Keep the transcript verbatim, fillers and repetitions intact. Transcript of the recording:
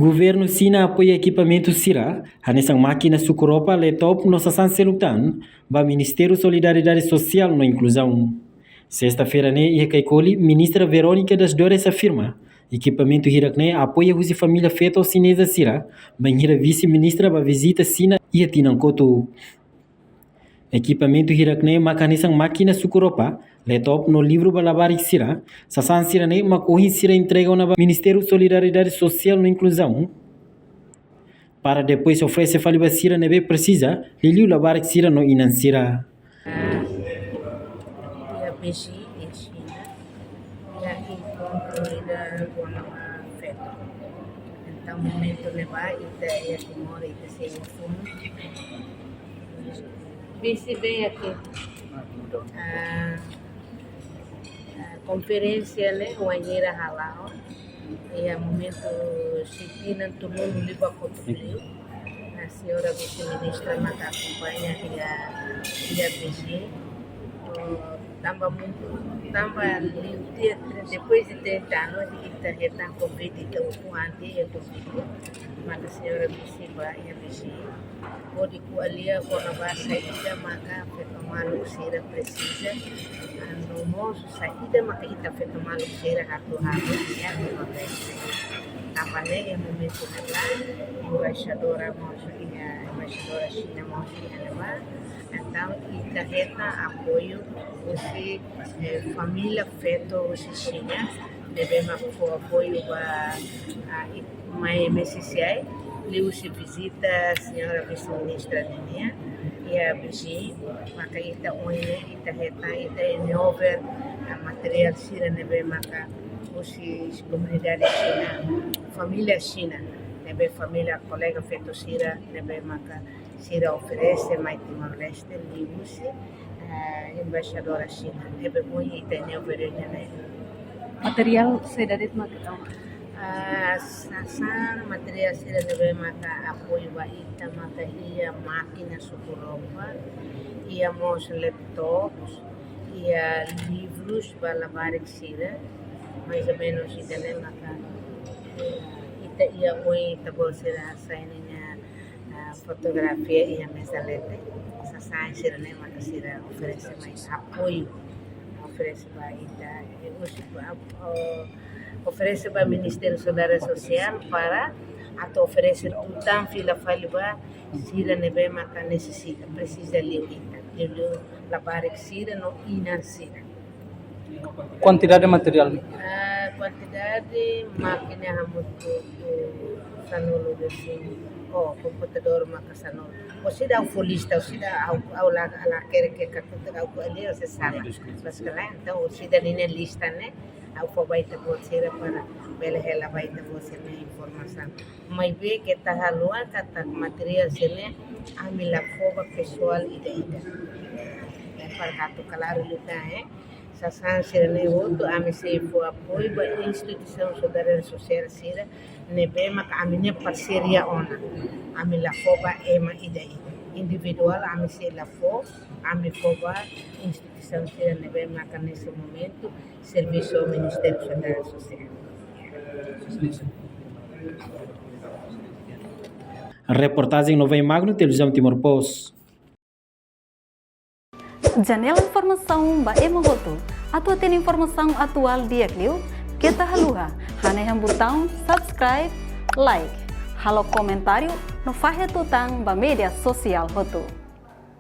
Governu Xina apoia ekipamentu sira, hanesan mákina suku roupa, laptop no sasán seluk tan, ba Ministériu Solidariedade Sosiál no Inkluzaun. Sesta-feira ne'e iha Caicoli, Ministra Verónica das Dores afirma, ekipamentu hirak ne'e apoia husi família feto xineza sira, bainhira vise-ministra ba vizita Xina iha tinan kotuk. Ekipamentu hirak ne'e maka hanesan mákina suku roupa, laptop no livru ba labarik sira, sasán sira-ne'e mak ohin sira entrega ona ba Ministériu Solidariedade Sosiál no Inkluzaun, para depois oferese fali ba sira ne'ebé presiza, liuliu labarik sira no inan sira. Iha Beijing, iha Xina, iha enkontru ida kona-ba feto. Entaun, momentu ne'ebá, ita iha Timor, ita sei iha funu. Vise vem aqui. Ah, ah, konferénsia ne'e, wainhira hala'o. Iha momentu sei tinan tolunulu liubá kotuk liu. Ah, señora vise-ministra maka akompaña iha, iha Beijing. Oh, tanba momentu, tanba liu tiha, depois de trinta anos, ita hetan konvite, ita ukun antes iha konvite. Maka señora vise bá iha Beijing. Hodi ko'alia kona-ba saida maka feto maluk sira presiza, ah, no mós saida maka ita feto maluk sira atu halo iha Timor-Leste. Tanba ne'e iha momentu ne'ebá, embaixadora mós iha, embaixadora Xina mós iha ne'ebá. Entaun, ita hetan apoiu husi, eh, família feto husi Xina, ne'ebé mak fó apoiu ba, ah, i-, mai M S C I, liuhusi vizita señora vise-ministra ninian iha Beijing, maka ita ohin ne'e, ita hetan, ita handover, ah, materiál sira ne'ebé maka husi komunidade Xina, família Xina, ne'ebé família kolega feto sira, ne'ebé maka sira oferese mai Timor-Leste, liuhusi, eh, embaixadora Xina, ne'ebé ohin ita handover iha ne'e. Materiál saida de'it maka tau? Ah, sasán materiál sira ne'ebé maka apoiu ba ita maka iha mákina suku roupa, iha mós laptops, iha livrus ba labarik sira, mais ou menus ida-ne'e maka, eh, ita iha ohin ita-boot sira hasai ninia, ah, fotografia iha meza leten. Sasán sira-ne'e maka sira oferese mai apoiu, oferese ba ita, eh, husi ba, oh, oferese ba Ministériu Solidariedade Sosiál para atu oferese tutan fila fali ba sira ne'ebé maka nesesita, presiza liu ita, liuliu labarik sira no inan sira. Kuantidade materiál? Ah, kuantidade mákina hamutuk sanulu-resin, oh, komputadór maka sanulu. Orsida ha'u fó lista, orsida ha'u, ha'u la, la kere ke katutu ha'u ko ali, orsida sala. Deskulpa. Mas kala, entaun orsida ninia lista ne'e, ha'u fó ba ita-boot sira para bele hela ba ita-boot sira-nia informasaun. Maibé keta haluha katak materiál sira-ne'e ami la fó ba pesoál ida-idak. Ne'e para atu klaru liután, eh. Sasán sira-ne'e hotu ami sei fó apoiu ba instituisaun solidariedade sosiál sira ne'ebé maka ami-nia parseria ona. Ami la fó ba ema ida-idak. Individuál ami sei la fó, ami fó ba instituisaun sira ne'ebé maka nesse momento servisu Ministériu Solidariedade Sosiál. Reportajen Novai Magno, Televizaun Timor Post. Janela informasaun ba ema hotu. Atu hatene informasaun atuál di'ak liu, keta haluha hanehan butaun subscribe, like, halo komentáriu no fahe tutan ba média sosiál hotu.